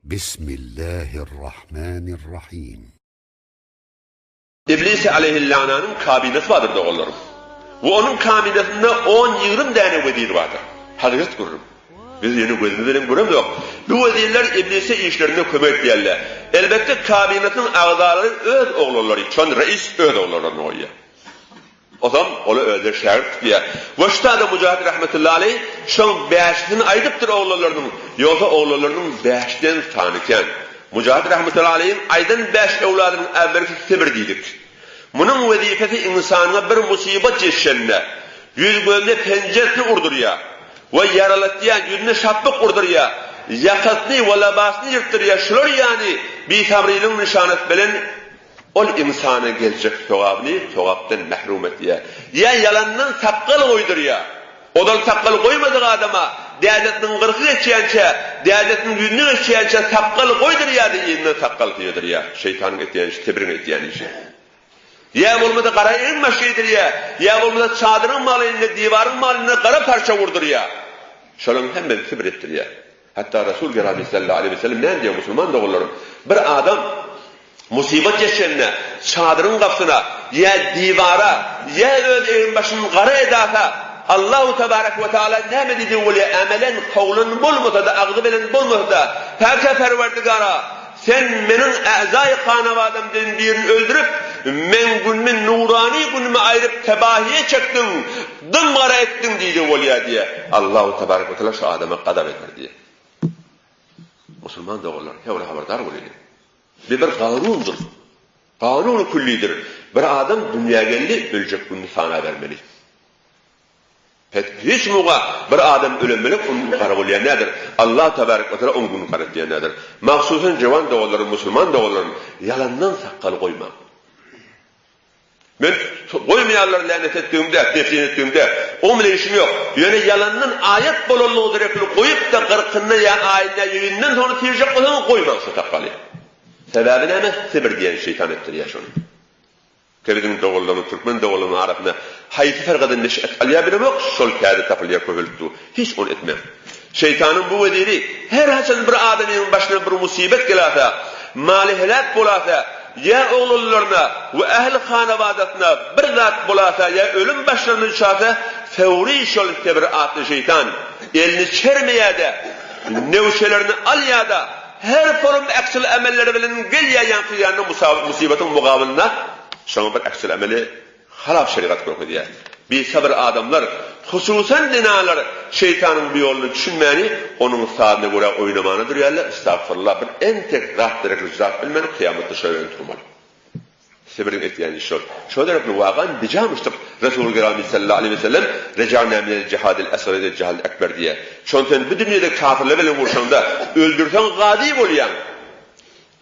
Bismillahirrahmanirrahim. Iblis aleýhillananyň kabinasy bardyr doganlarym. We onuň kabinasynda on-ýigrim däne wezir bardyr. Hakykat gürrüň. Biz ýöne gözümiz bilen göremzok. Bu wezirler iblise işlerinde kömek edýärler. Elbetde kabinasynyň agzalary öz oglanlary, çon reis öz oglanlaryny goýýar. Ozam ola özleri şägirt tutýar. We şu sada Mujahid rahmetullahi aleýh şoň bäşisini aýdypdyr oglanlarynyň, ýogsa oglanlarynyň bäşden sany kän. Mujahid rahmetullahi aleýhiň aýdan bäş öwladynyň äwwelkisi Sibir diýdik. Munuň wezipesi ynsanyňa bir musybat ýetişende, ýüz-gözüne penjeresini urdurýar we ýaralatýar, ýüzüne şapbyk urdurýar, ýakasyny we labasyny ýyrtdyrýar, şular ýaly bisabrylygyň nyşanasy bilen Ol ynsana geljek sogabyny sogapdan mährum etýär. Ýa ýalandan sakgal goýdurýar. Ozal sakgal goýmadyk adama dädesiniň gyrky geçýänçä, dädesiniň ýüzüne geçýänçä sakgal goýdurýar-da yzyndan sakgal syýdyrýar. Şeýtanyň etýän işi, tebriň etýän işi. Ýa bolmasa gara egin-baş geýdirýär, ýa bolmasa çadyryň malyna, diwaryň malyna gara parça urdurýar. Şolaryň hemmesi sibir etdirýär. Hatda Resul Gerami sallallahu aleýhi we sellem näme diýýär musulman doganlarym? Bir adam musybat ýetişende çadyryň gapysyna ýa diwara ýa öz egin-başyny gara edasa Allahu tebarek we taala näme diýdigi bolýar amelen kowlan bolmasa-da agzy bilen bolmasa-da Päke Perwerdigara sen meniň äzaýy hanabadamdan birini öldürip meň günümi nurany günümi aýryp tebahiýe çekdiň Dym gara etdiň diýdigi bolýar diýýär. Allahu tebarek we teala şu adama gazap eder diýýär. Musulman doganlar, hewre habardar bolaýlyň. Bu bir kanundyr. Kanuny küllidir. Bir adam dünýä geldi, öljek gününi sanabermeli. Pes hiç muga bir adam ölen melek onuň günü gara bolýan nädir? Allah tebarek we teala onuň gününi gara etýän nädir? Mahsusan jewan doganlarym, musulman doganlarym, ýalandan sakgal goýmaň. Men goýmaýanlary länet etdigimde, nefrin etdigimde, oň bilen işim ýok. Ýöne ýalandan aýat bolanlygy derekli goýup-da gyrkynda ýa aýynda ýüzünden soňra tirjek bolsaňyz goýmaň şo sakgaly. Sebäbi näme? Sibir diýen şeýtan etdirýär şony. Biziň doganlaryň, türkmen doganlaryň arasynda haýsy fyrkadan neşet alýar bilemok, şol täze tapylýar köpelip dur. Hiç ony etmäň. Şeýtanyň bu weziri her haçan bir adamyň başyna bir musybet gelasa, maly heläk bolasa, ýa oglanlaryna we ähli hanabadasyna bir zat bolasa ýa ölüm başlaryna düşase, fewri şol Sebr atly şeýtan elini çermeýär-de, newçelerini alýar-da, her forum äksil emelleri bilen gelýär ýaňky ýanyna musybatyň mugabylynda şoňa bir äksil emeli Halap şerigat görkezýär. Bisabyr adamlar, hususan zenalar şeýtanyň bu ýoluna düşünmäni, onuň sazyna görä oýnamana durýarlar, estagfurullah, bir entek zat derekli zat bilmän kyýamatda şo bilen turmaly. Sibriň etýän işi şol. Şo derekli wakan bijamyşdyk Resul Gerami sallallahu aleýhi we sellem Reja'na minel jihadil asgar ilel jihadil ekber diýýär. Şon sen bu dünýede kafirler bilen urşaňda öldürseň gazy bolýaň.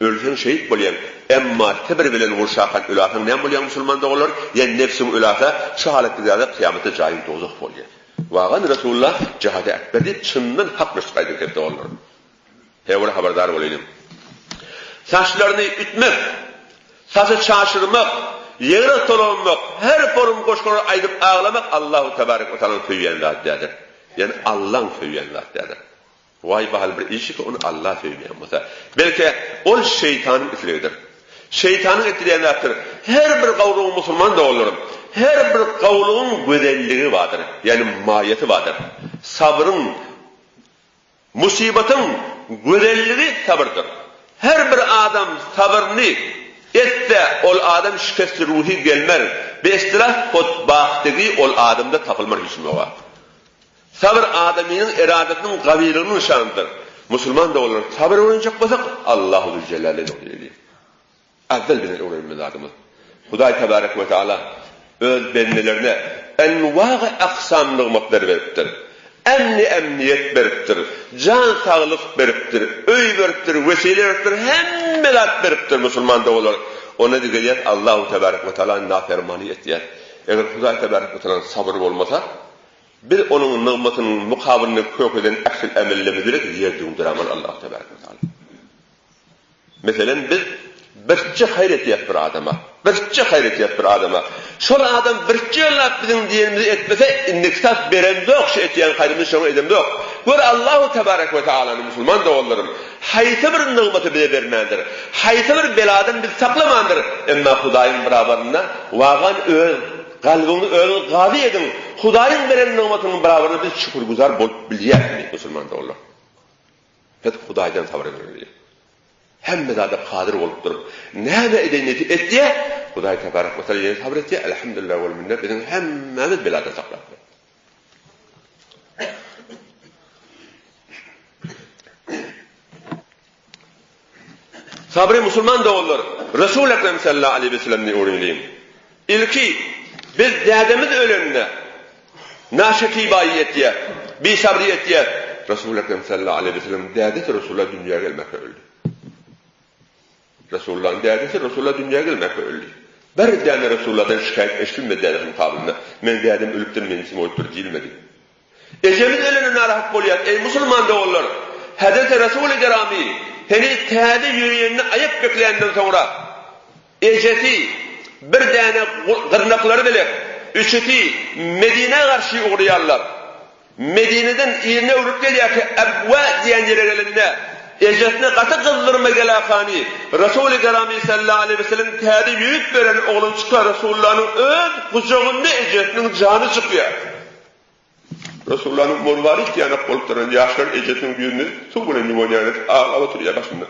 Ölseň şehit bolýaň. Emma kibir bilen gurşakan ölasaň näme bolýaň musulman doganlar? Ýa nebsiň ölasa şu halatda zada kyýamatda jaýyň dowzah bolýar. Wagan Resulullah jihady ekber diýip çyndan hak nusga aýdyp eken doganlar. Hewra habardar bolaýlyň. Saçlaryny ütmek, saçy çaşyrmak, ýegra tolanmak, her forum goşgulary aýdyp aglamak Allahu tebarek we taalaň söýýän zady däldir. Ýani Allaň söýýän zady däldir. Waý bahaly bir işi ki ony Allah söýmeýän bolsa. Belki ol şeýtanyň islegidir. Şeýtanyň etdirýän zatdyr. Her bir gowlugyň musulman doganlarym, her bir gowlugyň gözelligi bardyr. Ýagny maýasy bardyr. Sabryň, musybatyň gözelligi sabyrdyr. Her bir adam sabryny etse ol adam şikesli ruhy gelmer. Bi istilah hotbahtigi ol adamda tapylmar hiç nowa. Sabyr adamynyň eradasynyň gawylygynyň nyşanydyr. Musulman doganlar sabyr öwrenjek bolsak Allahu Züljelalen öwreneli. Äwwel biziň öwrenmeli zadymyz. Hudaý Tebarek we Teala öz bendelerine enwagy aksam nygmatlar beripdir. Emni emniýet beripdir, jan saglyk beripdir, öý beripdir, wesile beripdir, hemme zat beripdir musulman doganlar. Onda biz gelýäs Allahu Tebarek we Teala nafermany etýäs. Eger Hudaý Tebarek we Tealanyň sabry bolmasa, Biz Onuň nygmatynyň mukabylynda kök eden ähli emellerimizi bilen ýer düňderämeli Allahu tebarek we taala. Meselem biz birçe haýyr etýäs bir adama. Birçe haýyr etýäs bir adama. Şol adam birçe ýyllap biziň diýenimizi etmese, indiki sap beremzok şu etýän haýrymyzy şoňa edemzok. Gör Allahu tebarek we taalany musulman doganlarym. Haýsy bir nygmaty bize bermändir? Haýsy bir beladan bizi saklamandyr? Emma Hudaýyň birabarynda wagan öz kalbyňyzy özüňiz gazy ediň. Hudaýyň beren nygmatynyň birabarynda biz şükürgüzar bolup bilýärismi, musulman doganlar? Biz Hudaýdan sabyr edinmeli. Hemme zada kadyr bolup durup, näme edenini etýär, Hudaý tebarek we taala ýene sabyr etýär, Elhamdülillah wel minne biziň hemmämiz beladan saklapdyr. Sabry musulman doganlar, Resul Ekrem sallallahu aleyhi ve sellemni öwreneliň. Ilki biz dädemiz ölende naşekibaýy etýär, bisabry etýär. Resul Ekrem sallallahu aleyhi ve sellem dädesi Resulullah dünýä gelmekle öldi. Resulullah'ın dädesi Resulullah dünýä gelmekle öldi. Bir däne Resulullah'dan şikayet eşidilmedi dädesiniň mukabylynda. Men dädem ölüpdir, meni içime goýupdyr diýilmedi. Ejemiz ölene narahat bolýas, eý musulman doganlar! Hezreti Resuly Gerami heniz täze ýöreýänini aýak bekländen soňra, ejesi bir däne gyrnaklary bile üçüsi Medinä garşy ugraýarlar. Medineden yzyna öwrülip gelýärkä Ebwa diýen ýere gelende, ejesine gaty gyzdyrma gelakany Resuly Gerami sallallahu aleýhi we sellem täze ýüzüp beren oglançyka Resulullanyň öz gujagynda ejesiniň jany çykýar. Resulullanyň murwaryt ýanak bolup duran ýaşlar ejesiniň ýüzüni suw bilen ýuwan ýaly edip aglap oturýar başynda.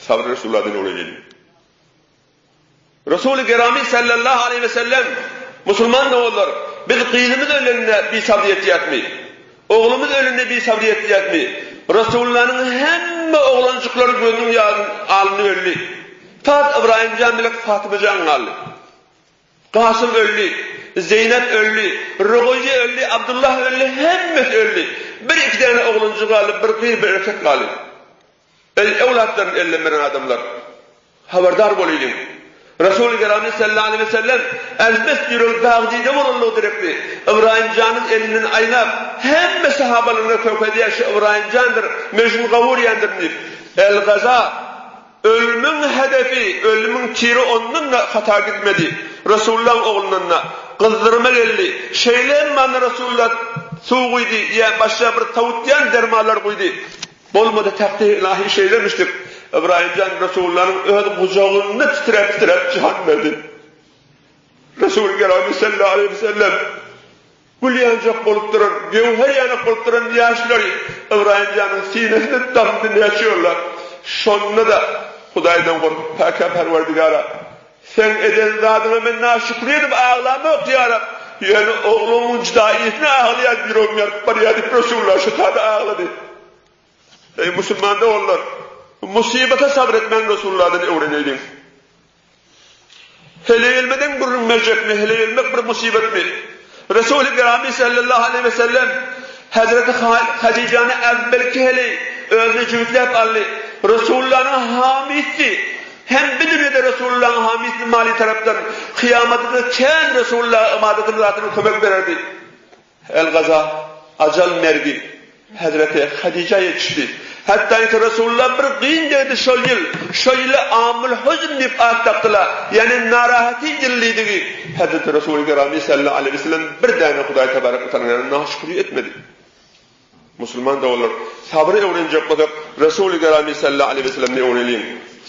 Sabry Resulullahdan öwreneliň. Resuly Gerami sallallahu aleyhi ve sellem musulman doganlar biz gyzymyz ölende bisabry etýäsmi? Oglumyz ölende bisabry etýäsmi? Resulullanyň hemme oglanjyklary gözüniň ýagyny alyndy öldi. Fat Ybraýymjan bilen Fatymajan galdy. Kasym öldi, Zeýnep öldi, Rugaýýa öldi, Abdullah öldi, hemmesi öldi. Bir-iki däne oglanjyk galdy, bir gyz, bir erkek galdy. Eý, öwlatlaryny elden beren adamlar! Habardar bolaýlyň! Resuly Gerami sallallahu aleýhi we sellem elbet ýüregi dag-dide bolanlygy derekli, Ybraýym janyň elinden aýlap, hemme sahabalaryna kökezýär, şu Ybraýym jandyr, men şuny gowurýandyryn diýip. El-Gaza! Ölümiň hedefi, ölümiň tiri ondan-da hata gitmedi. Resulullahyň oglundan-da gyzdyrma geldi. Şeýle hem maňa Resulullah suw guýdy ýa başga bir sowutýan dermanlar guýdy. Bolmady takdyr ylahy şeýlemişdik. Ybraýym jan Resulullahyň öz gujagynda titräp-titräp jan berdi. Resuly Gerami sallallahu aleýhi we sellem Gül ýanjak bolup duran, göwher ýanak bolup duran ýaşlary Ybraýym janyň synasyna damdy näçe ýollap. Şonda-da Hudaýdan gorkup, Päkä Perwerdigara, Seň eden zadyňa men naşükri edip aglamok, ýa Reb, ýöne oglumyň judaýysyna aglaýan ýüregim ýanyp barýar diýip Resulullah şu sada aglady. Eý musulman doganlar, musybata sabyr etmäni Resulullahdan öwreneýliň. Heleý elmeden gürrüň berjekmi, heleý elmek bir musybetmi? Resuly Gerami sallallahu aleýhi we sellem Hezreti Hadijany äwwelki heleý özüne jübütläp aldy. Resulullanyň hamysy hem bu dünýede Resulullanyň hamysy maly tarapdan kyýamatda kän Resulullaha ybadatyny zatyny kömek bererdi. El-gaza, ajal mergi Hezreti Hadija ýetişdi. Hatda ki Resulullah bir gyn degdi şol ýyl, şo ýyla Amul Huzn diýip at dakdylar, ýagny narahaty ýyl diýdigi. Hezreti Resuly Gerami sallallahu aleýhi we sellem bir däne Hudaý tebarek we taala ýanynda naşükürlik etmedi. Musulman doganlar, sabry öwrenjek bolsak, Resuly Gerami sallallahu aleýhi we sellemden öwreneliň.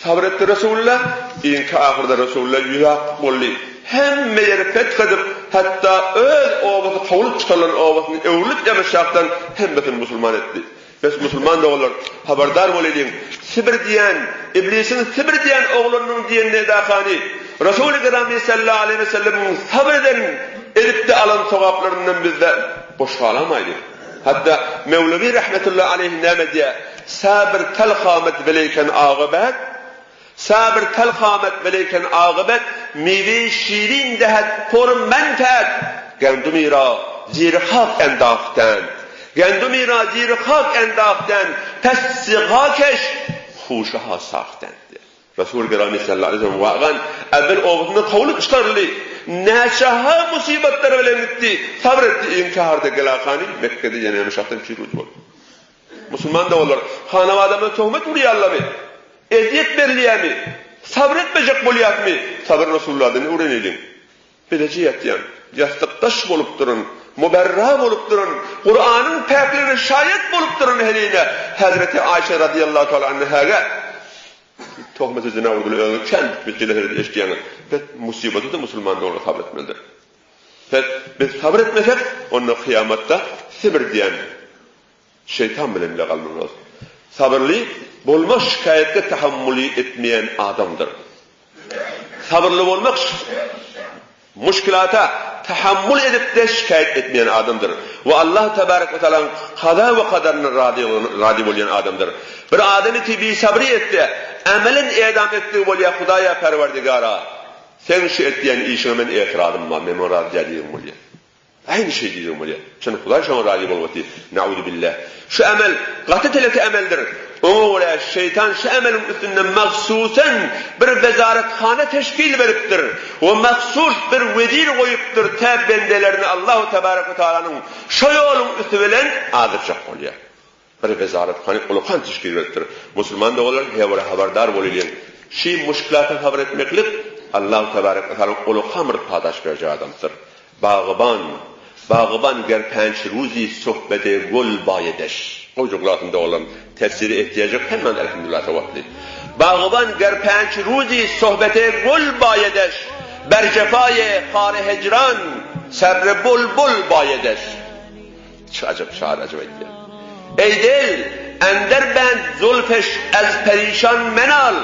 Sabyr etdi Resulullah, iňki ahyrda Resulullah ýüzak boldy. Hemme ýeri feth edip, hatda öz obasy kowlup çykarylan obasyny öwrülip ýamaşakdan hemmesini musulman etdi. Bes musulman doganlar, habardar bolaýlyň, Sibir diýen, iblisiň Sibir diýen oglanynyň diýenini edakany, Resuly Gerami sallallahu aleýhi we sellemiň sabyr eden, edip-de alan sogaplaryndan bizde boş galamaýlyň. Hatda Mewlewi rahmetullahi aleýhi näme diýýär? Sabr talh amet weleýken agybet, Sabr talh amet weleýken agybet, miwe şirin dehet por menfeet, Gandumi ra zir hak endahtend, Gandumi ra zir hak endahtend, pes siga keş huşa sahtend diýýär. Resul Gerami sallallahu aleýhi we sellem wagan äwwel obasyndan kowlup çykaryldy. Näçe-ha musybatlar bilen gitdi, sabyr etdi, iňkaharda gelakany Mekgede ýene ýaşakdan piruz boldy. Musulman doganlar, hanabadamyza töhmet urýarlarmy? Ezýet berilýärmi? Sabyr etmejek bolýasmy? Sabyr Resulullahdan öwreneliň. Bileje ýatýan, ýassykdaş bolup duran. Muberra bolup duran, Kuranyň päkligine şaýat bolup duran heline Hezreti Aýşe razyýallahu taala anhäge tohmeti zyna urdular özüňiz kän bitmekçiler herede eşidýäňiz. Pes musybata-da musulman dogry sabyr etmelidir. Pes biz sabyr etmesek onda kyýamatda sibir diýen şeýtan bilen bile galmalydyr. Sabyrly bolmak şikaýatga tahammuly etmeýän adamdyr. Sabyrly bolmak muşkilata tahammul edip-de şikaýat etmeýän adamdyr we Allah tebarek we taalaň kaza we kadaryna razy bolýan adamdyr. Bir adamy ki bisabry etse, emelen edam etdigi bolýar Hudaýa Perwerdigara, seň şu etýän işiňe men etirazym bar, men muňa razy däl diýdigim bolýar. Aýny şeý diýdigim bolýar. Çyn Hudaý şoňa razy bolmady. Nauzubillah. Şu emel gaty teleki emeldir. Oňa görä şeýtan şu emeliň üstünde mahsusan bir wezarethana teşkil beripdir we mahsus bir wezir goýupdyr tä bendelerini Allahu tebarek we taalanyň şo ýoluň üsti bilen azdyrjak bolýar. Bir wezarethana ulakan teşkil beripdir. Musulman doganlar hebere habardar bolylyň. Şy muşkilata sabyr etmeklik Allahu tebarek we taalanyň ulakan bir padaş berjek adamsydyr. Bagban, Bagban ger penç ruzi sohbete gol baýedeş. Gowja gulak asyň doganlarym, tefsire ehtiýaj ýok, hemmäňiz elhamdülillah sowatly. Bagban ger penç ruzi sohbete gol baýedeş, ber jefaýe hary hejran sebre bulbul baýedeş. Çy ajap şahyr ajap aýtýar. Eý del, ender bend zulfeş ez perişan menal.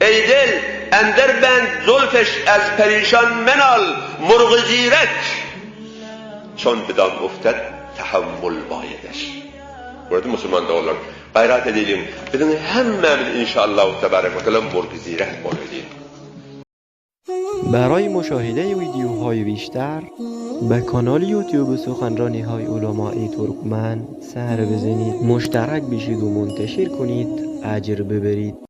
Eý del, ender bend zulfeş ez perişan menal, murgy zirek, Çon bidam uftet tahammul baýedeş. Gördüňmi musulman doganlar, gaýrat edeliň, biziň hemmämiz inşallahu tebarek we teala murgy zirek bolaýlyň. برای مشاهده ویدیوهای بیشتر به کانال یوتیوب سخنرانی های علمای ترکمن سر بزنید مشترک بشید و منتشر کنید اجر ببرید.